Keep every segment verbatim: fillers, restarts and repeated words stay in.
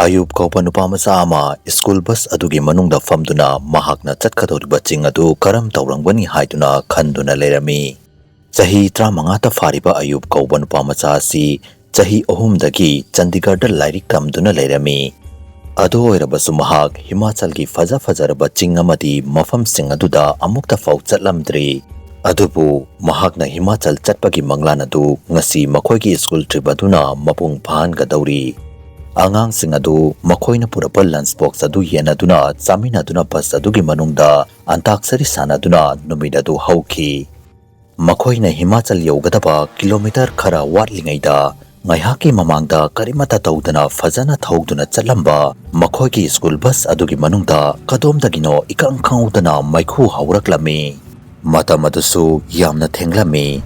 ꯑꯌꯨꯕ ꯀꯧꯕ ꯅꯨꯄꯥ ꯃꯆꯥ ꯑꯃ ꯁ꯭ꯀꯨꯜ ꯕꯁ ꯑꯗꯨꯒꯤ ꯃꯅꯨꯡꯗ ꯐꯝꯗꯨꯅ ꯃꯍꯥꯛꯅ ꯆꯠꯀꯗꯧꯔꯤꯕ ꯆꯤꯡ ꯑꯗꯨ ꯀꯔꯝ ꯇꯧꯔꯝꯒꯅꯤ ꯍꯥꯏꯗꯨꯅ ꯈꯟꯗꯨꯅ ꯂꯩꯔꯝꯃꯤ꯫ ꯆꯍꯤ ꯇꯔꯥꯃꯉꯥꯇ ꯐꯥꯔꯤꯕ ꯑꯌꯨꯕ ꯀꯧꯕ ꯅꯨꯄꯥ ꯃꯆꯥ ꯑꯁꯤ ꯆꯍꯤ ꯑꯍꯨꯝꯗꯒꯤ ꯆꯟꯗꯤꯒꯔꯗ ꯂꯥꯏꯔꯤꯛ ꯇꯝꯗꯨꯅ ꯂꯩꯔꯝꯃꯤ꯫ ꯑꯗꯨ ꯑꯣꯏꯔꯕꯁꯨ ꯃꯍꯥꯛ ꯍꯤꯃꯥꯆꯜꯒꯤ ꯐꯖ ꯐꯖꯔꯕ ꯆꯤꯡ ꯑꯃꯗꯤ ꯃꯐꯝꯁꯤꯡ ꯑꯗꯨꯗ ꯑꯃꯨꯛꯇ ꯐꯥꯎ ꯆꯠꯂꯝꯗ꯭ꯔꯤ꯫ ꯑꯗꯨꯕꯨ ꯃꯍꯥꯛꯅ ꯍꯤꯃꯥꯆꯜ ꯆꯠꯄꯒꯤ ꯃꯪꯂꯥꯟ ꯑꯗꯨ ꯉꯁꯤ ꯃꯈꯣꯏꯒꯤ ꯁ꯭ꯀꯨꯜ ꯇ꯭ꯔꯤꯞ ꯑꯗꯨꯅ ꯃꯄꯨꯡ ꯐꯥꯍꯟꯒꯗꯧꯔꯤ꯫ ꯑꯉꯥꯡꯁꯤꯡ ꯑꯗꯨ ꯃꯈꯣꯏꯅ ꯄꯨꯔꯛꯄ ꯂꯟꯆ ꯕꯣꯛꯁ ꯑꯗꯨ ꯌꯦꯟꯅꯗꯨꯅ ꯆꯥꯃꯤꯟꯅꯗꯨꯅ ꯕꯁ ꯑꯗꯨꯒꯤ ꯃꯅꯨꯡꯗ ꯑꯟꯇꯥꯛꯁꯔꯤ ꯁꯥꯟꯅꯗꯨꯅ ꯅꯨꯃꯤꯠ ꯑꯗꯨ ꯍꯧꯈꯤ꯫ ꯃꯈꯣꯏꯅ ꯍꯤꯃꯥꯆꯜ ꯌꯧꯒꯗꯕ ꯀꯤꯂꯣꯃꯤꯇꯔ ꯈꯔ ꯋꯥꯠꯂꯤꯉꯩꯗ ꯉꯥꯏꯍꯥꯛꯀꯤ ꯃꯃꯥꯡꯗ ꯀꯔꯤꯃꯠꯇ ꯇꯧꯗꯅ ꯐꯖꯅ ꯊꯧꯗꯨꯅ ꯆꯠꯂꯝꯕ ꯃꯈꯣꯏꯒꯤ ꯁ꯭ꯀꯨꯜ ꯕꯁ ꯑꯗꯨꯒꯤ ꯃꯅꯨꯡꯗ ꯀꯗꯣꯝꯗꯒꯤꯅꯣ ꯏꯀꯪ ꯈꯪꯍꯧꯗꯅ ꯃꯩꯈꯨ ꯍꯧꯔꯛꯂꯝꯃꯤ꯫ ꯃꯇꯝ ꯑꯗꯨꯁꯨ ꯌꯥꯝꯅ ꯊꯦꯡꯂꯝꯃꯤ꯫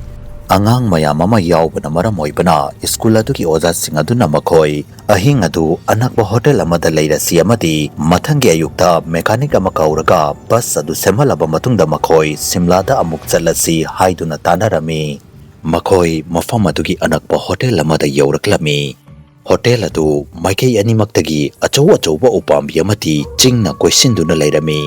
ꯑꯉꯥꯡ ꯃꯌꯥꯝ ꯑꯃ ꯌꯥꯎꯕꯅ ꯃꯔꯝ ꯑꯣꯏꯕꯅ ꯁ꯭ꯀꯨꯜ ꯑꯗꯨꯒꯤ ꯑꯣꯖꯥꯁꯤꯡ ꯑꯗꯨꯅ ꯃꯈꯣꯏ ꯑꯍꯤꯡ ꯑꯗꯨ ꯑꯅꯛꯄ ꯍꯣꯇꯦꯜ ꯑꯃꯗ ꯂꯩꯔꯁꯤ ꯑꯃꯗꯤ ꯃꯊꯪꯒꯤ ꯑꯌꯨꯛꯇ ꯃꯦꯀꯥꯅꯤꯛ ꯑꯃ ꯀꯧꯔꯒ ꯕꯁ ꯑꯗꯨ ꯁꯦꯝꯍꯜꯂꯕ ꯃꯇꯨꯡꯗ ꯃꯈꯣꯏ ꯁꯤꯝꯂꯥꯗ ꯑꯃꯨꯛ ꯆꯠꯂꯁꯤ ꯍꯥꯏꯗꯨꯅ ꯇꯥꯟꯅꯔꯝꯃꯤ꯫ ꯃꯈꯣꯏ ꯃꯐꯝ ꯑꯗꯨꯒꯤ ꯑꯅꯛꯄ ꯍꯣꯇꯦꯜ ꯑꯃꯗ ꯌꯧꯔꯛꯂꯝꯃꯤ꯫ ꯍꯣꯇꯦꯜ ꯑꯗꯨ ꯃꯥꯏꯀꯩ ꯑꯅꯤꯃꯛꯇꯒꯤ ꯑꯆꯧ ꯑꯆꯧꯕ ꯎꯄꯥꯝꯕꯤ ꯑꯃꯗꯤ ꯆꯤꯡꯅ ꯀꯣꯏꯁꯤꯟꯗꯨꯅ ꯂꯩꯔꯝꯃꯤ꯫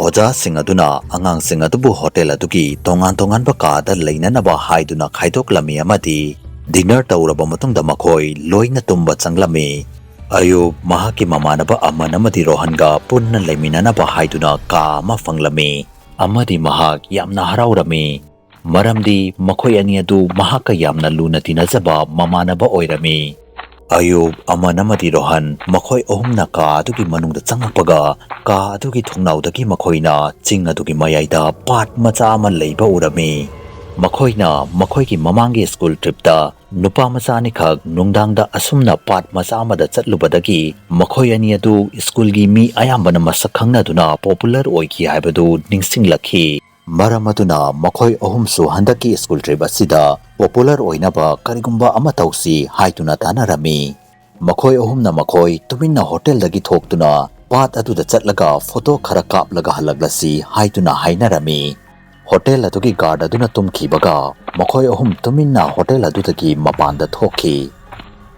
ꯑꯣꯖꯥꯁꯤꯡ ꯑꯗꯨꯅ ꯑꯉꯥꯡꯁꯤꯡ ꯑꯗꯨꯕꯨ ꯍꯣꯇꯦꯜ ꯑꯗꯨꯒꯤ ꯇꯣꯉꯥꯟ ꯇꯣꯉꯥꯟꯕ ꯀꯥꯗ ꯂꯩꯅꯅꯕ ꯍꯥꯏꯗꯨꯅ ꯈꯥꯏꯗꯣꯛꯂꯝꯃꯤ ꯑꯃꯗꯤ ꯗꯤꯟꯅꯔ ꯇꯧꯔꯕ ꯃꯇꯨꯡꯗ ꯃꯈꯣꯏ ꯂꯣꯏꯅ ꯇꯨꯝꯕ ꯆꯪꯂꯝꯃꯤ꯫ ꯑꯌꯨꯕ ꯃꯍꯥꯛꯀꯤ ꯃꯃꯥꯟꯅꯕ ꯑꯃꯟ ꯑꯃꯗꯤ ꯔꯣꯍꯟꯒ ꯄꯨꯟꯅ ꯂꯩꯃꯤꯟꯅꯅꯕ ꯍꯥꯏꯗꯨꯅ ꯀꯥ ꯑꯃ ꯐꯪꯂꯝꯃꯤ ꯑꯃꯗꯤ ꯃꯍꯥꯛ ꯌꯥꯝꯅ ꯍꯔꯥꯎꯔꯝꯃꯤ꯫ ꯃꯔꯝꯗꯤ ꯃꯈꯣꯏ ꯑꯅꯤ ꯑꯗꯨ ꯃꯍꯥꯛꯀ ꯌꯥꯝꯅ ꯂꯨꯅ ꯇꯤꯟꯅꯖꯕ ꯃꯃꯥꯟꯅꯕ ꯑꯣꯏꯔꯝꯃꯤ꯫ ꯑꯌꯨꯕ, ꯑꯃꯟ ꯑꯃꯗꯤ ꯔꯣꯍꯟ ꯃꯈꯣꯏ ꯑꯍꯨꯝꯅ ꯀꯥ ꯑꯗꯨꯒꯤ ꯃꯅꯨꯡꯗ ꯆꯪꯂꯛꯄꯒ ꯀꯥ ꯑꯗꯨꯒꯤ ꯊꯣꯡꯅꯥꯎꯗꯒꯤ ꯃꯈꯣꯏꯅ ꯆꯤꯡ ꯑꯗꯨꯒꯤ ꯃꯌꯥꯏꯗ ꯄꯥꯠ ꯃꯆꯥ ꯑꯃ ꯂꯩꯕ ꯎꯔꯝꯃꯤ꯫ ꯃꯈꯣꯏꯅ ꯃꯈꯣꯏꯒꯤ ꯃꯃꯥꯡꯒꯤ ꯁ꯭ꯀꯨꯜ ꯇ꯭ꯔꯤꯞꯇ ꯅꯨꯄꯥ ꯃꯆꯥ ꯑꯅꯤꯈꯛ ꯅꯨꯡꯗꯥꯡꯗ ꯑꯁꯨꯝꯅ ꯄꯥꯠ ꯃꯆꯥ ꯑꯃꯗ ꯆꯠꯂꯨꯕꯗꯒꯤ ꯃꯈꯣꯏ ꯑꯅꯤ ꯑꯗꯨ ꯁ꯭ꯀꯨꯜꯒꯤ ꯃꯤ ꯑꯌꯥꯝꯕꯅ ꯃꯁꯛ ꯈꯪꯅꯗꯨꯅ ꯄꯣꯄꯨꯂꯔ ꯑꯣꯏꯈꯤ ꯍꯥꯏꯕꯗꯨ ꯅꯤꯡꯁꯤꯡꯂꯛꯈꯤ꯫ ꯃꯔꯝ ꯑꯗꯨꯅ ꯃꯈꯣꯏ ꯑꯍꯨꯝꯁꯨ ꯍꯟꯗꯛꯀꯤ ꯁ꯭ꯀꯨꯜ ꯇ꯭ꯔꯤꯞ ꯑꯁꯤꯗ ꯄꯣꯄꯨꯂꯔ ꯑꯣꯏꯅꯕ ꯀꯔꯤꯒꯨꯝꯕ ꯑꯃ ꯇꯧꯁꯤ ꯍꯥꯏꯗꯨꯅ ꯇꯥꯟꯅꯔꯝꯃꯤ꯫ ꯃꯈꯣꯏ ꯑꯍꯨꯝꯅ ꯃꯈꯣꯏ ꯇꯨꯃꯤꯟꯅ ꯍꯣꯇꯦꯜꯗꯒꯤ ꯊꯣꯛꯇꯨꯅ ꯄꯥꯠ ꯑꯗꯨꯗ ꯆꯠꯂꯒ ꯐꯣꯇꯣ ꯈꯔ ꯀꯥꯞꯂꯒ ꯍꯜꯂꯛꯂꯁꯤ ꯍꯥꯏꯗꯨꯅ ꯍꯥꯏꯅꯔꯝꯃꯤ꯫ ꯍꯣꯇꯦꯜ ꯑꯗꯨꯒꯤ ꯒꯥꯔꯗ ꯑꯗꯨꯅ ꯇꯨꯝꯈꯤꯕꯒ ꯃꯈꯣꯏ ꯑꯍꯨꯝ ꯇꯨꯃꯤꯟꯅ ꯍꯣꯇꯦꯜ ꯑꯗꯨꯗꯒꯤ ꯃꯄꯥꯟꯗ ꯊꯣꯛꯈꯤ꯫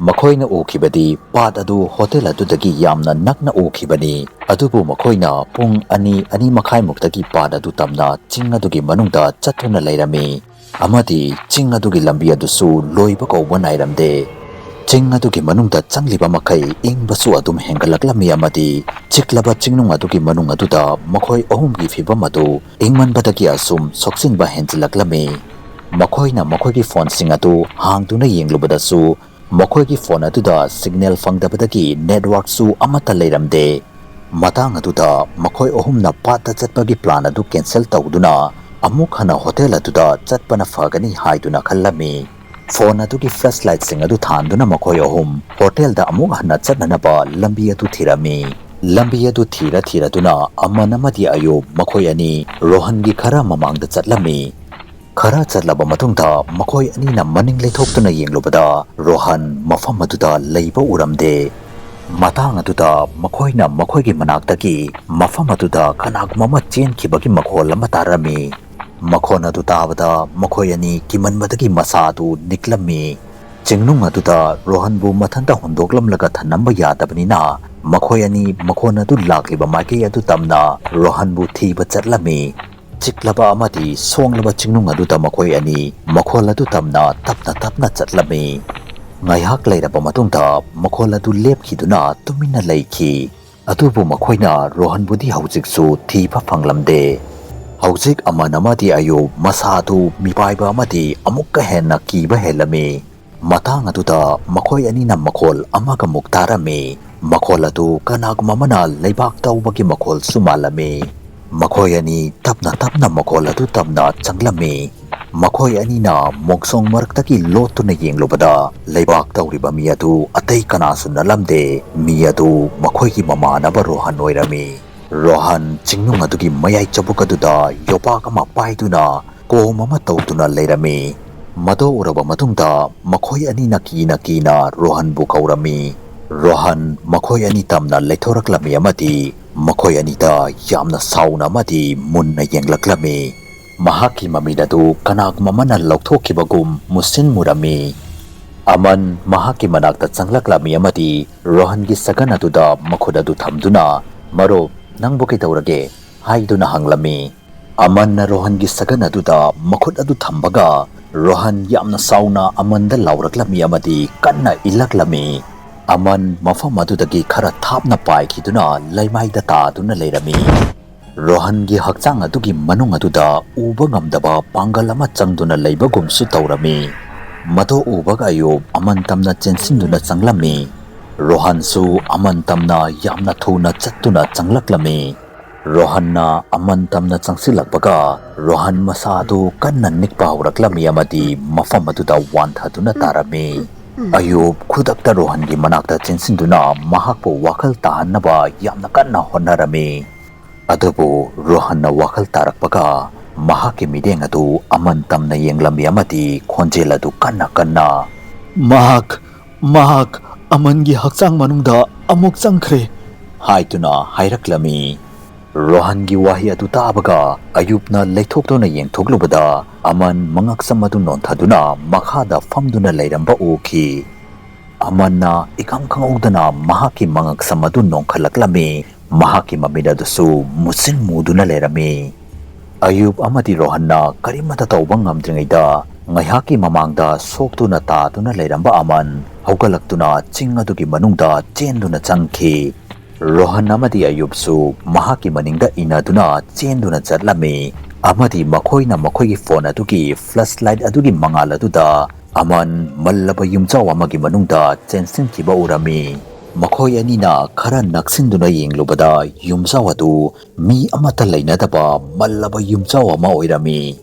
ꯃꯈꯣꯏꯅ ꯎꯈꯤꯕꯗꯤ ꯄꯥꯠ ꯑꯗꯨ ꯍꯣꯇꯦꯜ ꯑꯗꯨꯗꯒꯤ ꯌꯥꯝꯅ ꯅꯛꯅ ꯎꯈꯤꯕꯅꯤ꯫ ꯑꯗꯨꯕꯨ ꯃꯈꯣꯏꯅ ꯄꯨꯡ ꯑꯅꯤ, ꯑꯅꯤ ꯃꯈꯥꯏꯃꯨꯛꯇꯒꯤ ꯄꯥꯠ ꯑꯗꯨ ꯇꯝꯅ ꯆꯤꯡ ꯑꯗꯨꯒꯤ ꯃꯅꯨꯡꯗ ꯆꯠꯇꯨꯅ ꯂꯩꯔꯝꯃꯤ꯫ ꯑꯃꯗꯤ ꯆꯤꯡ ꯑꯗꯨꯒꯤ ꯂꯝꯕꯤ ꯑꯗꯨꯁꯨ ꯂꯣꯏꯕ ꯀꯧꯕ ꯅꯥꯏꯔꯝꯗꯦ꯫ ꯆꯤꯡ ꯑꯗꯨꯒꯤ ꯃꯅꯨꯡꯗ ꯆꯪꯂꯤꯕ ꯃꯈꯩ ꯏꯪꯕꯁꯨ ꯑꯗꯨꯝ ꯍꯦꯟꯒꯠꯂꯛꯂꯝꯃꯤ ꯑꯃꯗꯤ ꯆꯤꯛꯂꯕ ꯆꯤꯡꯅꯨꯡ ꯑꯗꯨꯒꯤ ꯃꯅꯨꯡ ꯑꯗꯨꯗ ꯃꯈꯣꯏ ꯑꯍꯨꯝꯒꯤ ꯐꯤꯚꯝ ꯑꯗꯨ ꯏꯪꯃꯟꯕꯗꯒꯤ ꯑꯁꯨꯝ ꯁꯣꯛꯆꯤꯟꯕ ꯍꯦꯟꯖꯤꯜꯂꯛꯂꯝꯃꯤ꯫ ꯃꯈꯣꯏꯅ ꯃꯈꯣꯏꯒꯤ ꯐꯣꯟꯁꯤꯡ ꯑꯗꯨ ꯍꯥꯡꯗꯨꯅ ꯌꯦꯡꯂꯨꯕꯗꯁꯨ ꯃꯈꯣꯏꯒꯤ ꯐꯣꯟ ꯑꯗꯨꯗ ꯁꯤꯒꯅꯦꯜ ꯐꯪꯗꯕꯗꯒꯤ ꯅꯦꯠꯋꯥꯔꯛꯁꯨ ꯑꯃꯠꯇ ꯂꯩꯔꯝꯗꯦ꯫ ꯃꯇꯥꯡ ꯑꯗꯨꯗ ꯃꯈꯣꯏ ꯑꯍꯨꯝꯅ ꯄꯥꯠꯇ ꯆꯠꯄꯒꯤ ꯄ꯭ꯂꯥꯟ ꯑꯗꯨ ꯀꯦꯟꯁꯦꯜ ꯇꯧꯗꯨꯅ ꯑꯃꯨꯛ ꯍꯟꯅ ꯍꯣꯇꯦꯜ ꯑꯗꯨꯗ ꯆꯠꯄꯅ ꯐꯒꯅꯤ ꯍꯥꯏꯗꯨꯅ ꯈꯜꯂꯝꯃꯤ꯫ ꯐꯣꯟ ꯑꯗꯨꯒꯤ ꯐ꯭ꯂꯦꯁ ꯂꯥꯏꯠꯁꯤꯡ ꯑꯗꯨ ꯊꯥꯟꯗꯨꯅ ꯃꯈꯣꯏ ꯑꯍꯨꯝ ꯍꯣꯇꯦꯜꯗ ꯑꯃꯨꯛ ꯍꯟꯅ ꯆꯠꯅꯅꯕ ꯂꯝꯕꯤ ꯑꯗꯨ ꯊꯤꯔꯝꯃꯤ꯫ ꯂꯝꯕꯤ ꯑꯗꯨ ꯊꯤꯔ ꯊꯤꯔꯗꯨꯅ ꯑꯃꯟ ꯑꯃꯗꯤ ꯑꯌꯨꯕ ꯃꯈꯣꯏ ꯑꯅꯤ ꯔꯣꯍꯟꯒꯤ ꯈꯔ ꯃꯃꯥꯡꯗ ꯆꯠꯂꯝꯃꯤ꯫ ꯈꯔ ꯆꯠꯂꯕ ꯃꯇꯨꯡꯗ ꯃꯈꯣꯏ ꯑꯅꯤꯅ ꯃꯅꯤꯡ ꯂꯩꯊꯣꯛꯇꯨꯅ ꯌꯦꯡꯂꯨꯕꯗ ꯔꯣꯍꯟ ꯃꯐꯝ ꯑꯗꯨꯗ ꯂꯩꯕ ꯎꯔꯝꯗꯦ꯫ ꯃꯇꯥꯡ ꯑꯗꯨꯗ ꯃꯈꯣꯏꯅ ꯃꯈꯣꯏꯒꯤ ꯃꯅꯥꯛꯇꯒꯤ ꯃꯐꯝ ꯑꯗꯨꯗ ꯀꯅꯥꯒꯨꯝꯕ ꯑꯃ ꯆꯦꯟꯈꯤꯕꯒꯤ ꯃꯈꯣꯜ ꯑꯃ ꯇꯥꯔꯝꯃꯤ꯫ ꯃꯈꯣꯟ ꯑꯗꯨ ꯇꯥꯕꯗ ꯃꯈꯣꯏ ꯑꯅꯤ ꯀꯤꯃꯟꯕꯗꯒꯤ ꯃꯁꯥ ꯑꯗꯨ ꯅꯤꯛꯂꯝꯃꯤ꯫ ꯆꯤꯡꯅꯨꯡ ꯑꯗꯨꯗ ꯔꯣꯍꯟꯕꯨ ꯃꯊꯟꯇ ꯍꯨꯟꯗꯣꯛꯂꯝꯂꯒ ꯊꯝꯂꯝꯕ ꯌꯥꯗꯕꯅꯤꯅ ꯃꯈꯣꯏ ꯑꯅꯤ ꯃꯈꯣꯟ ꯑꯗꯨ ꯂꯥꯛꯂꯤꯕ ꯃꯥꯏꯀꯩ ꯑꯗꯨ ꯇꯝꯅ ꯔꯣꯍꯟꯕꯨ ꯊꯤꯕ ꯆꯠꯂꯝꯃꯤ꯫ ꯆꯤꯛꯂꯕ ꯑꯃꯗꯤ ꯁꯣꯡꯂꯕ ꯆꯤꯡꯅꯨꯡ ꯑꯗꯨꯗ ꯃꯈꯣꯏ ꯑꯅꯤ ꯃꯈꯣꯜ ꯑꯗꯨ ꯇꯝꯅ ꯇꯞꯅ ꯇꯞꯅ ꯆꯠꯂꯝꯃꯤ꯫ ꯉꯥꯏꯍꯥꯛ ꯂꯩꯔꯕ ꯃꯇꯨꯡꯗ ꯃꯈꯣꯜ ꯑꯗꯨ ꯂꯦꯞꯈꯤꯗꯨꯅ ꯇꯨꯃꯤꯟꯅ ꯂꯩꯈꯤ꯫ ꯑꯗꯨꯕꯨ ꯃꯈꯣꯏꯅ ꯔꯣꯍꯟꯕꯨꯗꯤ ꯍꯧꯖꯤꯛꯁꯨ ꯊꯤꯕ ꯐꯪꯂꯝꯗꯦ꯫ ꯍꯧꯖꯤꯛ ꯑꯃꯟ ꯑꯃꯗꯤ ꯑꯌꯨꯕ ꯃꯁꯥ ꯑꯗꯨ ꯃꯤꯄꯥꯏꯕ ꯑꯃꯗꯤ ꯑꯃꯨꯛꯀ ꯍꯦꯟꯅ ꯀꯤꯕ ꯍꯦꯜꯂꯝꯃꯤ꯫ ꯃꯇꯥꯡ ꯑꯗꯨꯗ ꯃꯈꯣꯏ ꯑꯅꯤꯅ ꯃꯈꯣꯜ ꯑꯃꯒꯃꯨꯛ ꯇꯥꯔꯝꯃꯤ꯫ ꯃꯈꯣꯜ ꯑꯗꯨ ꯀꯅꯥꯒꯨꯝꯕ ꯑꯃꯅ ꯂꯩꯕꯥꯛ ꯇꯧꯕꯒꯤ ꯃꯈꯣꯜꯁꯨ ꯃꯥꯜꯂꯝꯃꯤ꯫ ꯃꯈꯣꯏ ꯑꯅꯤ ꯇꯞꯅ ꯇꯞꯅ ꯃꯈꯣꯜ ꯑꯗꯨ ꯇꯝꯅ ꯆꯪꯂꯝꯃꯤ꯫ ꯃꯈꯣꯏ ꯑꯅꯤꯅ ꯃꯣꯡꯁꯣꯡ ꯃꯔꯛꯇꯒꯤ ꯂꯣꯠꯇꯨꯅ ꯌꯦꯡꯂꯨꯕꯗ ꯂꯩꯕꯥꯛ ꯇꯧꯔꯤꯕ ꯃꯤ ꯑꯗꯨ ꯑꯇꯩ ꯀꯅꯥꯁꯨ ꯅꯠꯂꯝꯗꯦ꯫ ꯃꯤ ꯑꯗꯨ ꯃꯈꯣꯏꯒꯤ ꯃꯃꯥꯟꯅꯕ ꯔꯣꯍꯟ ꯑꯣꯏꯔꯝꯃꯤ꯫ ꯔꯣꯍꯟ ꯆꯤꯡꯅꯨꯡ ꯑꯗꯨꯒꯤ ꯃꯌꯥꯏ ꯆꯕꯨꯛ ꯑꯗꯨꯗ ꯌꯣꯄꯥꯛ ꯑꯃ ꯄꯥꯏꯗꯨꯅ ꯀꯣꯝ ꯑꯃ ꯇꯧꯗꯨꯅ ꯂꯩꯔꯝꯃꯤ꯫ ꯃꯗꯨ ꯎꯔꯕ ꯃꯇꯨꯡꯗ ꯃꯈꯣꯏ ꯑꯅꯤꯅ ꯀꯤꯅ ꯀꯤꯅ ꯔꯣꯍꯟꯕꯨ ꯀꯧꯔꯝꯃꯤ꯫ ꯔꯣꯍꯟ ꯃꯈꯣꯏ ꯑꯅꯤ ꯇꯝꯅ ꯂꯩꯊꯣꯔꯛꯂꯝꯃꯤ ꯑꯃꯗꯤ ꯃꯈꯣꯏ ꯑꯅꯤꯗ ꯌꯥꯝꯅ ꯁꯥꯎꯅ ꯑꯃꯗꯤ ꯃꯨꯟꯅ ꯌꯦꯡꯂꯛꯂꯝꯃꯤ꯫ ꯃꯍꯥꯛꯀꯤ ꯃꯃꯤꯠ ꯑꯗꯨ ꯀꯅꯥꯒꯨꯝꯕ ꯑꯃꯅ ꯂꯧꯊꯣꯛꯈꯤꯕꯒꯨꯝ ꯃꯨꯁꯤꯟ ꯃꯨꯔꯝꯃꯤ꯫ ꯑꯃꯟ ꯃꯍꯥꯛꯀꯤ ꯃꯅꯥꯛꯇ ꯆꯪꯂꯛꯂꯝꯃꯤ ꯑꯃꯗꯤ ꯔꯣꯍꯟꯒꯤ ꯁꯒꯟ ꯑꯗꯨꯗ ꯃꯈꯨꯠ ꯑꯗꯨ ꯊꯝꯗꯨꯅ, "ꯃꯔꯨꯞ, ꯅꯪꯕꯨ ꯀꯩꯗꯧꯔꯒꯦ?" ꯍꯥꯏꯗꯨꯅ ꯍꯪꯂꯝꯃꯤ꯫ ꯑꯃꯟꯅ ꯔꯣꯍꯟꯒꯤ ꯁꯒꯟ ꯑꯗꯨꯗ ꯃꯈꯨꯠ ꯑꯗꯨ ꯊꯝꯕꯒ, ꯔꯣꯍꯟ ꯌꯥꯝꯅ ꯁꯥꯎꯅ ꯑꯃꯟꯗ ꯂꯥꯎꯔꯛꯂꯝꯃꯤ ꯑꯃꯗꯤ ꯀꯟꯅ ꯏꯜꯂꯛꯂꯝꯃꯤ꯫ ꯑꯃꯟ ꯃꯐꯝ ꯑꯗꯨꯗꯒꯤ ꯈꯔ ꯊꯥꯞꯅ ꯄꯥꯏꯈꯤꯗꯨꯅ ꯂꯩꯃꯥꯏꯗ ꯇꯥꯗꯨꯅ ꯂꯩꯔꯝꯃꯤ꯫ ꯔꯣꯍꯟꯒꯤ ꯍꯛꯆꯥꯡ ꯑꯗꯨꯒꯤ ꯃꯅꯨꯡ ꯑꯗꯨꯗ ꯎꯕ ꯉꯝꯗꯕ ꯄꯥꯡꯒꯜ ꯑꯃ ꯆꯪꯗꯨꯅ ꯂꯩꯕꯒꯨꯝꯁꯨ ꯇꯧꯔꯝꯃꯤ꯫ ꯃꯗꯨ ꯎꯕꯒ ꯑꯌꯨꯞ ꯑꯃꯟ ꯇꯝꯅ ꯆꯦꯟꯁꯤꯟꯗꯨꯅ ꯆꯪꯂꯝꯃꯤ꯫ ꯔꯣꯍꯟꯁꯨ ꯑꯃꯟ ꯇꯝꯅ ꯌꯥꯝꯅ ꯊꯨꯅ ꯆꯠꯇꯨꯅ ꯆꯪꯂꯛꯂꯝꯃꯤ꯫ ꯔꯣꯍꯟꯅ ꯑꯃꯟ ꯇꯝꯅ ꯆꯪꯁꯤꯜꯂꯛꯄꯒ, ꯔꯣꯍꯟ ꯃꯁꯥ ꯑꯗꯨ ꯀꯟꯅ ꯅꯤꯛꯄ ꯍꯧꯔꯛꯂꯝꯃꯤ ꯑꯃꯗꯤ ꯃꯐꯝ ꯑꯗꯨꯗ ꯋꯥꯟꯊꯗꯨꯅ ꯇꯥꯔꯝꯃꯤ꯫ ꯑꯌꯨꯞ ꯈꯨꯗꯛꯇ ꯔꯣꯍꯟꯒꯤ ꯃꯅꯥꯛꯇ ꯆꯦꯟꯁꯤꯟꯗꯨꯅ ꯃꯍꯥꯛꯄꯨ ꯋꯥꯈꯜ ꯇꯥꯍꯟꯅꯕ ꯌꯥꯝꯅ ꯀꯟꯅ ꯍꯣꯠꯅꯔꯝꯃꯤ꯫ ꯑꯗꯨꯕꯨ ꯔꯣꯍꯟꯅ ꯋꯥꯈꯜ ꯇꯥꯔꯛꯄꯒ, ꯃꯍꯥꯛꯀꯤ ꯃꯤꯠꯌꯦꯡ ꯑꯗꯨ ꯑꯃꯟ ꯇꯝꯅ ꯌꯦꯡꯂꯝꯃꯤ ꯑꯃꯗꯤ ꯈꯣꯟꯖꯦꯜ ꯑꯗꯨ ꯀꯟꯅ ꯀꯟꯅ, "ꯃꯍꯥꯛ, ꯃꯍꯥꯛ ꯑꯃꯟꯒꯤ ꯍꯛꯆꯥꯡ ꯃꯅꯨꯡꯗ ꯑꯃꯨꯛ ꯆꯪꯈ꯭ꯔꯦ" ꯍꯥꯏꯗꯨꯅ ꯍꯥꯏꯔꯛꯂꯝꯃꯤ꯫ ꯔꯣꯍꯟꯒꯤ ꯋꯥꯍꯩ ꯑꯗꯨ ꯇꯥꯕꯒ ꯑꯌꯨꯞꯅ ꯂꯩꯊꯣꯛꯇꯨꯅ ꯌꯦꯡꯊꯣꯛꯂꯨꯕꯗ, ꯑꯃꯟ ꯃꯉꯛꯁꯝ ꯑꯗꯨ ꯅꯣꯟꯊꯗꯨꯅ ꯃꯈꯥꯗ ꯐꯝꯗꯨꯅ ꯂꯩꯔꯝꯕ ꯎꯈꯤ꯫ ꯑꯃꯟꯅ ꯏꯈꯪ ꯈꯪꯍꯧꯗꯅ ꯃꯍꯥꯛꯀꯤ ꯃꯉꯛꯁꯝ ꯑꯗꯨ ꯅꯣꯟꯈꯠꯂꯛꯂꯝꯃꯤ꯫ ꯃꯍꯥꯛꯀꯤ ꯃꯃꯤꯠ ꯑꯗꯨꯁꯨ ꯃꯨꯁꯤꯟ ꯃꯨꯗꯨꯅ ꯂꯩꯔꯝꯃꯤ꯫ ꯑꯌꯨꯞ ꯑꯃꯗꯤ ꯔꯣꯍꯟꯅ ꯀꯔꯤꯃꯠꯇ ꯇꯧꯕ ꯉꯝꯗ꯭ꯔꯤꯉꯩꯗ, ꯉꯥꯏꯍꯥꯛꯀꯤ ꯃꯃꯥꯡꯗ ꯁꯣꯛꯇꯨꯅ ꯇꯥꯗꯨꯅ ꯂꯩꯔꯝꯕ ꯑꯃꯟ ꯍꯧꯒꯠꯂꯛꯇꯨꯅ ꯆꯤꯡ ꯑꯗꯨꯒꯤ ꯃꯅꯨꯡꯗ ꯆꯦꯟꯗꯨꯅ ꯆꯪꯈꯤ꯫ ꯔꯣꯍꯟ ꯑꯃꯗꯤ ꯑꯌꯨꯞꯁꯨ ꯃꯍꯥꯛꯀꯤ ꯃꯅꯤꯡꯗ ꯏꯟꯅꯗꯨꯅ ꯆꯦꯟꯗꯨꯅ ꯆꯠꯂꯝꯃꯤ ꯑꯃꯗꯤ ꯃꯈꯣꯏꯅ ꯃꯈꯣꯏꯒꯤ ꯐꯣꯟ ꯑꯗꯨꯒꯤ ꯐ꯭ꯂꯥꯁ ꯂꯥꯏꯠ ꯑꯗꯨꯒꯤ ꯃꯉꯥꯜ ꯑꯗꯨꯗ ꯑꯃꯟ ꯃꯜꯂꯕ ꯌꯨꯝꯖꯥꯎ ꯑꯃꯒꯤ ꯃꯅꯨꯡꯗ ꯆꯦꯟꯁꯤꯟꯈꯤꯕ ꯎꯔꯝꯃꯤ꯫ ꯃꯈꯣꯏ ꯑꯅꯤꯅ ꯈꯔ ꯅꯛꯁꯤꯟꯗꯨꯅ ꯌꯦꯡꯂꯨꯕꯗ, ꯌꯨꯝꯖꯥꯎ ꯑꯗꯨ ꯃꯤ ꯑꯃꯠꯇ ꯂꯩꯅꯗꯕ ꯃꯜꯂꯕ ꯌꯨꯝꯖꯥꯎ ꯑꯃ ꯑꯣꯏꯔꯝꯃꯤ꯫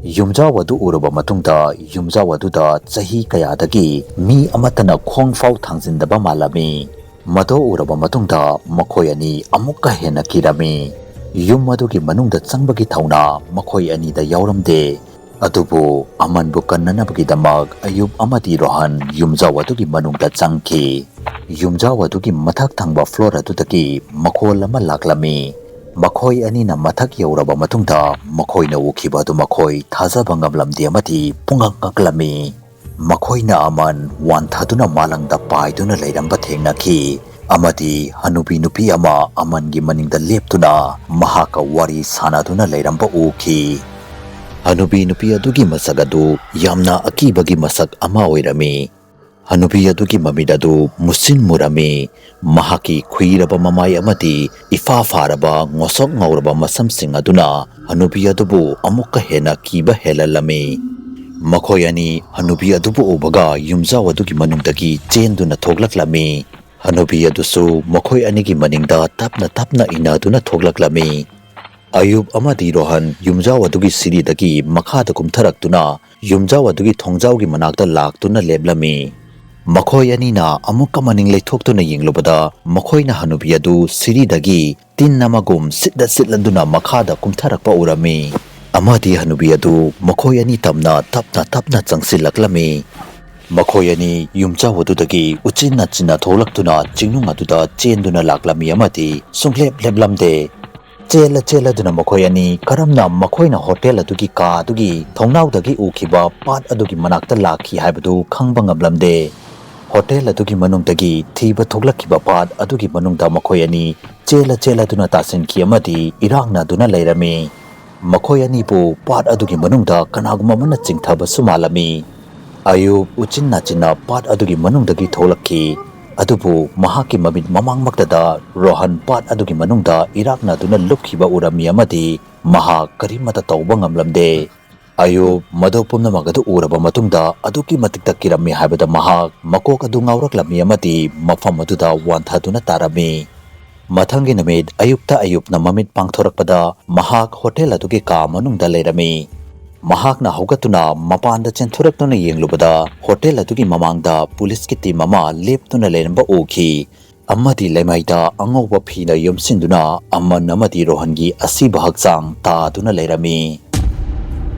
ꯌꯨꯝꯖꯥꯎ ꯑꯗꯨ ꯎꯔꯕ ꯃꯇꯨꯡꯗ, ꯌꯨꯝꯖꯥꯎ ꯑꯗꯨꯗ ꯆꯍꯤ ꯀꯌꯥꯗꯒꯤ ꯃꯤ ꯑꯃꯠꯇꯅ ꯈꯣꯡꯐꯥꯎ ꯊꯥꯡꯖꯤꯟꯗꯕ ꯃꯥꯜꯂꯝꯃꯤ꯫ ꯃꯗꯨ ꯎꯔꯕ ꯃꯇꯨꯡꯗ ꯃꯈꯣꯏ ꯑꯅꯤ ꯑꯃꯨꯛꯀ ꯍꯦꯟꯅ ꯀꯤꯔꯝꯃꯤ꯫ ꯌꯨꯝ ꯑꯗꯨꯒꯤ ꯃꯅꯨꯡꯗ ꯆꯪꯕꯒꯤ ꯊꯧꯅꯥ ꯃꯈꯣꯏ ꯑꯅꯤꯗ ꯌꯥꯎꯔꯝꯗꯦ꯫ ꯑꯗꯨꯕꯨ ꯑꯃꯟꯕꯨ ꯀꯟꯅꯅꯕꯒꯤꯗꯃꯛ ꯑꯌꯨꯞ ꯑꯃꯗꯤ ꯔꯣꯍꯟ ꯌꯨꯝꯖꯥꯎ ꯑꯗꯨꯒꯤ ꯃꯅꯨꯡꯗ ꯆꯪꯈꯤ꯫ ꯌꯨꯝꯖꯥꯎ ꯑꯗꯨꯒꯤ ꯃꯊꯛ ꯊꯪꯕ ꯐ꯭ꯂꯣꯔ ꯑꯗꯨꯗꯒꯤ ꯃꯈꯣꯜ ꯑꯃ ꯂꯥꯛꯂꯝꯃꯤ꯫ ꯃꯈꯣꯏ ꯑꯅꯤꯅ ꯃꯊꯛ ꯌꯧꯔꯕ ꯃꯇꯨꯡꯗ ꯃꯈꯣꯏꯅ ꯎꯈꯤꯕ ꯑꯗꯨ ꯃꯈꯣꯏ ꯊꯥꯖꯕ ꯉꯝꯂꯝꯗꯦ ꯑꯃꯗꯤ ꯄꯨꯡꯉꯛ ꯉꯛꯂꯝꯃꯤ꯫ ꯃꯈꯣꯏꯅ ꯑꯃꯟ ꯋꯥꯟꯊꯗꯨꯅ ꯃꯥꯂꯪꯗ ꯄꯥꯏꯗꯨꯅ ꯂꯩꯔꯝꯕ ꯊꯦꯡꯅꯈꯤ, ꯑꯃꯗꯤ ꯍꯅꯨꯕꯤ ꯅꯨꯄꯤ ꯑꯃ ꯑꯃꯟꯒꯤ ꯃꯅꯤꯡꯗ ꯂꯦꯞꯇꯨꯅ ꯃꯍꯥꯛꯀ ꯋꯥꯔꯤ ꯁꯥꯟꯅꯗꯨꯅ ꯂꯩꯔꯝꯕ ꯎꯈꯤ꯫ ꯍꯅꯨꯕꯤ ꯅꯨꯄꯤ ꯑꯗꯨꯒꯤ ꯃꯁꯛ ꯑꯗꯨ ꯌꯥꯝꯅ ꯑꯀꯤꯕꯒꯤ ꯃꯁꯛ ꯑꯃ ꯑꯣꯏꯔꯝꯃꯤ꯫ ꯍꯅꯨꯕꯤ ꯑꯗꯨꯒꯤ ꯃꯃꯤꯠ ꯑꯗꯨ ꯃꯨꯁꯤꯟ ꯃꯨꯔꯝꯃꯤ꯫ ꯃꯍꯥꯛꯀꯤ ꯈꯨꯏꯔꯕ ꯃꯃꯥꯏ ꯑꯃꯗꯤ ꯏꯐꯥ ꯐꯥꯔꯕ ꯉꯣꯁꯣꯛ ꯉꯧꯔꯕ ꯃꯁꯝꯁꯤꯡ ꯑꯗꯨꯅ ꯍꯅꯨꯕꯤ ꯑꯗꯨꯕꯨ ꯑꯃꯨꯛꯀ ꯍꯦꯟꯅ ꯀꯤꯕ ꯍꯦꯜꯍꯜꯂꯝꯃꯤ꯫ ꯃꯈꯣꯏ ꯑꯅꯤ ꯍꯅꯨꯕꯤ ꯑꯗꯨꯕꯨ ꯎꯕꯒ ꯌꯨꯝꯖꯥꯎ ꯑꯗꯨꯒꯤ ꯃꯅꯨꯡꯗꯒꯤ ꯆꯦꯟꯗꯨꯅ ꯊꯣꯛꯂꯛꯂꯝꯃꯤ꯫ ꯍꯅꯨꯕꯤ ꯑꯗꯨꯁꯨ ꯃꯈꯣꯏ ꯑꯅꯤꯒꯤ ꯃꯅꯤꯡꯗ ꯇꯞꯅ ꯇꯞꯅ ꯏꯟꯅꯗꯨꯅ ꯊꯣꯛꯂꯛꯂꯝꯃꯤ꯫ ꯑꯌꯨꯕ ꯑꯃꯗꯤ ꯔꯣꯍꯟ ꯌꯨꯝꯖꯥꯎ ꯑꯗꯨꯒꯤ ꯁꯤꯔꯤꯗꯒꯤ ꯃꯈꯥꯗ ꯀꯨꯝꯊꯔꯛꯇꯨꯅ ꯌꯨꯝꯖꯥꯎ ꯑꯗꯨꯒꯤ ꯊꯣꯡꯖꯥꯎꯒꯤ ꯃꯅꯥꯛꯇ ꯂꯥꯛꯇꯨꯅ ꯂꯦꯞꯂꯝꯃꯤ꯫ ꯃꯈꯣꯏ ꯑꯅꯤꯅ ꯑꯃꯨꯛꯀ ꯃꯅꯤꯡ ꯂꯩꯊꯣꯛꯇꯨꯅ ꯌꯦꯡꯂꯨꯕꯗ ꯃꯈꯣꯏꯅ ꯍꯅꯨꯕꯤ ꯑꯗꯨ ꯁꯤꯔꯤꯗꯒꯤ ꯇꯤꯟ ꯑꯃꯒꯨꯝ ꯁꯤꯠꯂ ꯁꯤꯠꯂꯗꯨꯅ ꯃꯈꯥꯗ ꯀꯨꯝꯊꯔꯛꯄ ꯎꯔꯝꯃꯤ꯫ ꯑꯃꯗꯤ ꯍꯅꯨꯕꯤ ꯑꯗꯨ ꯃꯈꯣꯏ ꯑꯅꯤ ꯇꯝꯅ ꯇꯞꯅ ꯇꯞꯅ ꯆꯪꯁꯤꯜꯂꯛꯂꯝꯃꯤ꯫ ꯃꯈꯣꯏ ꯑꯅꯤ ꯌꯨꯝꯖꯥꯎ ꯑꯗꯨꯗꯒꯤ ꯎꯆꯤꯟ ꯅꯥꯆꯤꯟꯅ ꯊꯣꯛꯂꯛꯇꯨꯅ ꯆꯤꯡꯅꯨꯡ ꯑꯗꯨꯗ ꯆꯦꯟꯗꯨꯅ ꯂꯥꯛꯂꯝꯃꯤ ꯑꯃꯗꯤ ꯁꯨꯡꯂꯦꯞ ꯂꯦꯞꯂꯝꯗꯦ꯫ ꯆꯦꯜꯂ ꯆꯦꯜꯂꯗꯨꯅ ꯃꯈꯣꯏ ꯑꯅꯤ ꯀꯔꯝꯅ ꯃꯈꯣꯏꯅ ꯍꯣꯇꯦꯜ ꯑꯗꯨꯒꯤ ꯀꯥ ꯑꯗꯨꯒꯤ ꯊꯣꯡꯅꯥꯎꯗꯒꯤ ꯎꯈꯤꯕ ꯄꯥꯠ ꯑꯗꯨꯒꯤ ꯃꯅꯥꯛꯇ ꯂꯥꯛꯈꯤ ꯍꯥꯏꯕꯗꯨ ꯈꯪꯕ ꯉꯝꯂꯝꯗꯦ꯫ ꯍꯣꯇꯦꯜ ꯑꯗꯨꯒꯤ ꯃꯅꯨꯡꯗꯒꯤ ꯊꯤꯕ ꯊꯣꯛꯂꯛꯈꯤꯕ ꯄꯥꯠ ꯑꯗꯨꯒꯤ ꯃꯅꯨꯡꯗ ꯃꯈꯣꯏ ꯑꯅꯤ ꯆꯦꯜꯂ ꯆꯦꯜꯂꯗꯨꯅ ꯇꯥꯁꯤꯟꯈꯤ ꯑꯃꯗꯤ ꯏꯔꯥꯛꯅꯗꯨꯅ ꯂꯩꯔꯝꯃꯤ꯫ ꯃꯈꯣꯏ ꯑꯅꯤꯕꯨ ꯄꯥꯠ ꯑꯗꯨꯒꯤ ꯃꯅꯨꯡꯗ ꯀꯅꯥꯒꯨꯝꯕ ꯑꯃꯅ ꯆꯤꯡꯊꯕꯁꯨ ꯃꯥꯜꯂꯝꯃꯤ꯫ ꯑꯌꯨꯕ ꯎꯆꯤꯟ ꯅꯥꯆꯤꯟꯅ ꯄꯥꯠ ꯑꯗꯨꯒꯤ ꯃꯅꯨꯡꯗꯒꯤ ꯊꯣꯛꯂꯛꯈꯤ꯫ ꯑꯗꯨꯕꯨ ꯃꯍꯥꯛꯀꯤ ꯃꯃꯤꯠ ꯃꯃꯥꯡꯃꯛꯇꯗ ꯔꯣꯍꯟ ꯄꯥꯠ ꯑꯗꯨꯒꯤ ꯃꯅꯨꯡꯗ ꯏꯔꯥꯛꯅꯗꯨꯅ ꯂꯨꯞꯈꯤꯕ ꯎꯔꯝꯃꯤ ꯑꯃꯗꯤ ꯃꯍꯥꯛ ꯀꯔꯤꯃꯠꯇ ꯇꯧꯕ ꯉꯝꯂꯝꯗꯦ꯫ ꯑꯌꯨꯕ ꯃꯗꯨ ꯄꯨꯝꯅꯃꯛ ꯑꯗꯨ ꯎꯔꯕ ꯃꯇꯨꯡꯗ ꯑꯗꯨꯛꯀꯤ ꯃꯇꯤꯛꯇ ꯀꯤꯔꯝꯃꯤ ꯍꯥꯏꯕꯗ ꯃꯍꯥꯛ ꯃꯀꯣꯛ ꯑꯗꯨ ꯉꯥꯎꯔꯛꯂꯝꯃꯤ ꯑꯃꯗꯤ ꯃꯐꯝ ꯑꯗꯨꯗ ꯋꯥꯟꯊꯗꯨꯅ ꯇꯥꯔꯝꯃꯤ꯫ ꯃꯊꯪꯒꯤ ꯅꯨꯃꯤꯠ ꯑꯌꯨꯛꯇ ꯑꯌꯨꯕꯅ ꯃꯃꯤꯠ ꯄꯥꯡꯊꯣꯔꯛꯄꯗ ꯃꯍꯥꯛ ꯍꯣꯇꯦꯜ ꯑꯗꯨꯒꯤ ꯀꯥ ꯃꯅꯨꯡꯗ ꯂꯩꯔꯝꯃꯤ꯫ ꯃꯍꯥꯛꯅ ꯍꯧꯒꯠꯇꯨꯅ ꯃꯄꯥꯟꯗ ꯆꯦꯟꯊꯣꯔꯛꯇꯨꯅ ꯌꯦꯡꯂꯨꯕꯗ ꯍꯣꯇꯦꯜ ꯑꯗꯨꯒꯤ ꯃꯃꯥꯡꯗ ꯄꯨꯂꯤꯁꯀꯤ ꯇꯤꯝ ꯑꯃ ꯂꯦꯞꯇꯨꯅ ꯂꯩꯔꯝꯕ ꯎꯈꯤ꯫ ꯑꯃꯗꯤ ꯂꯩꯃꯥꯏꯗ ꯑꯉꯧꯕ ꯐꯤꯅ ꯌꯣꯝꯁꯤꯟꯗꯨꯅ ꯑꯃꯟ ꯑꯃꯗꯤ ꯔꯣꯍꯟꯒꯤ ꯑꯁꯤꯕ ꯍꯛꯆꯥꯡ ꯇꯥꯗꯨꯅ ꯂꯩꯔꯝꯃꯤ꯫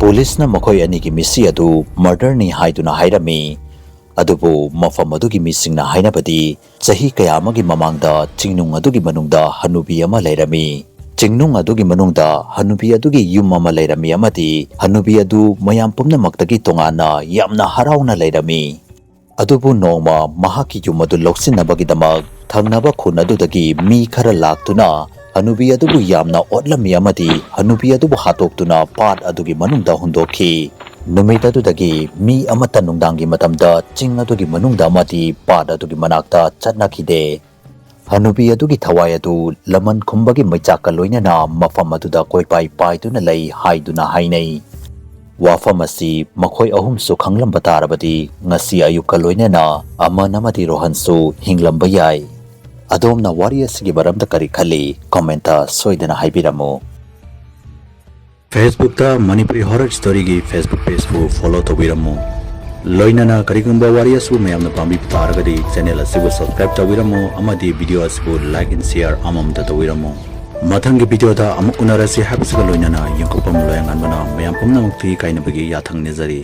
ꯄꯨꯂꯤꯁꯅ ꯃꯈꯣꯏ ꯑꯅꯤꯒꯤ ꯃꯤꯁꯤ ꯑꯗꯨ ꯃꯔꯗꯔꯅꯤ ꯍꯥꯏꯗꯨꯅ ꯍꯥꯏꯔꯝꯃꯤ꯫ ꯑꯗꯨꯕꯨ ꯃꯐꯝ ꯑꯗꯨꯒꯤ ꯃꯤꯁꯤꯡꯅ ꯍꯥꯏꯅꯕꯗꯤ ꯆꯍꯤ ꯀꯌꯥ ꯑꯃꯒꯤ ꯃꯃꯥꯡꯗ ꯆꯤꯡꯅꯨꯡ ꯑꯗꯨꯒꯤ ꯃꯅꯨꯡꯗ ꯍꯅꯨꯕꯤ ꯑꯃ ꯂꯩꯔꯝꯃꯤ꯫ ꯆꯤꯡꯅꯨꯡ ꯑꯗꯨꯒꯤ ꯃꯅꯨꯡꯗ ꯍꯅꯨꯕꯤ ꯑꯗꯨꯒꯤ ꯌꯨꯝ ꯑꯃ ꯂꯩꯔꯝꯃꯤ ꯑꯃꯗꯤ ꯍꯅꯨꯕꯤ ꯑꯗꯨ ꯃꯌꯥꯝ ꯄꯨꯝꯅꯃꯛꯇꯒꯤ ꯇꯣꯉꯥꯟꯅ ꯌꯥꯝꯅ ꯍꯔꯥꯎꯅ ꯂꯩꯔꯝꯃꯤ꯫ ꯑꯗꯨꯕꯨ ꯅꯣꯡꯃ ꯃꯍꯥꯛꯀꯤ ꯌꯨꯝ ꯑꯗꯨ ꯂꯧꯁꯤꯟꯅꯕꯒꯤꯗꯃꯛ ꯊꯪꯅꯕ ꯈꯨꯟ ꯑꯗꯨꯗꯒꯤ ꯃꯤ ꯈꯔ ꯂꯥꯛꯇꯨꯅ ꯍꯅꯨꯕꯤ ꯑꯗꯨꯕꯨ ꯌꯥꯝꯅ ꯑꯣꯠꯂꯝꯃꯤ ꯑꯃꯗꯤ ꯍꯅꯨꯕꯤ ꯑꯗꯨꯕꯨ ꯍꯥꯠꯇꯣꯛꯇꯨꯅ ꯄꯥꯠ ꯑꯗꯨꯒꯤ ꯃꯅꯨꯡꯗ ꯍꯨꯟꯗꯣꯛꯈꯤ꯫ ꯅꯨꯃꯤꯠ ꯑꯗꯨꯗꯒꯤ ꯃꯤ ꯑꯃꯠꯇ ꯅꯨꯡꯗꯥꯡꯒꯤ ꯃꯇꯝꯗ ꯆꯤꯡ ꯑꯗꯨꯒꯤ ꯃꯅꯨꯡꯗ ꯑꯃꯗꯤ ꯄꯥꯠ ꯑꯗꯨꯒꯤ ꯃꯅꯥꯛꯇ ꯆꯠꯅꯈꯤꯗꯦ꯫ ꯍꯅꯨꯕꯤ ꯑꯗꯨꯒꯤ ꯊꯋꯥꯏ ꯑꯗꯨ ꯂꯃꯟ ꯈꯨꯝꯕꯒꯤ ꯃꯩꯆꯥꯛꯀ ꯂꯣꯏꯅꯅ ꯃꯐꯝ ꯑꯗꯨꯗ ꯀꯣꯏꯄꯥꯏ ꯄꯥꯏꯗꯨꯅ ꯂꯩ ꯍꯥꯏꯗꯨꯅ ꯍꯥꯏꯅꯩ꯫ ꯋꯥꯐꯝ ꯑꯁꯤ ꯃꯈꯣꯏ ꯑꯍꯨꯝꯁꯨ ꯈꯪꯂꯝꯕ ꯇꯥꯔꯕꯗꯤ ꯉꯁꯤ ꯑꯌꯨꯛꯀ ꯂꯣꯏꯅꯅ ꯑꯃꯟ ꯑꯃꯗꯤ ꯔꯣꯍꯟꯁꯨ ꯍꯤꯡꯂꯝꯕ ꯌꯥꯏ꯫ ꯑꯗꯣꯝꯅ ꯋꯥꯔꯤ ꯑꯁꯤꯒꯤ ꯃꯔꯝꯗ ꯀꯔꯤ ꯈꯜꯂꯤ? ꯀꯃꯦꯟꯇ ꯁꯣꯏꯗꯅ ꯍꯥꯏꯕꯤꯔꯝꯃꯨ꯫ Facebook ꯇ ꯃꯅꯤꯄꯨꯔꯤ ꯍꯣꯔꯔ ꯁ꯭ꯇꯣꯔꯤꯒꯤ Facebook ꯄꯦꯖꯄꯨ ꯐꯣꯂꯣ ꯇꯧꯕꯤꯔꯝꯃꯨ꯫ ꯂꯣꯏꯅꯅ ꯀꯔꯤꯒꯨꯝꯕ ꯋꯥꯔꯤ ꯑꯁꯤꯕꯨ ꯃꯌꯥꯝꯅ ꯄꯥꯝꯕꯤꯕ ꯇꯥꯔꯒꯗꯤ ꯆꯦꯅꯦꯜ ꯑꯁꯤꯕꯨ ꯁꯕꯁꯀ꯭ꯔꯥꯏꯕ ꯇꯧꯕꯤꯔꯝꯃꯨ ꯑꯃꯗꯤ ꯚꯤꯗꯤꯑꯣ ꯑꯁꯤꯕꯨ ꯂꯥꯏꯛ ꯑꯦꯟ ꯁꯤꯌꯥꯔ ꯑꯃꯃꯝꯇ ꯇꯧꯕꯤꯔꯝꯃꯨ꯫ ꯃꯊꯪꯒꯤ ꯚꯤꯗꯤꯑꯣꯗ ꯑꯃꯨꯛ ꯎꯅꯔꯁꯤ ꯍꯥꯏꯕꯁꯤꯒ ꯂꯣꯏꯅꯅ ꯌꯦꯡꯊꯣꯛꯄꯝ ꯂꯣꯌꯥꯉꯥꯟꯕꯅ ꯃꯌꯥꯝ ꯄꯨꯝꯅꯃꯛꯇꯒꯤ ꯀꯥꯏꯅꯕꯒꯤ ꯌꯥꯊꯪ ꯅꯤꯖꯔꯤ꯫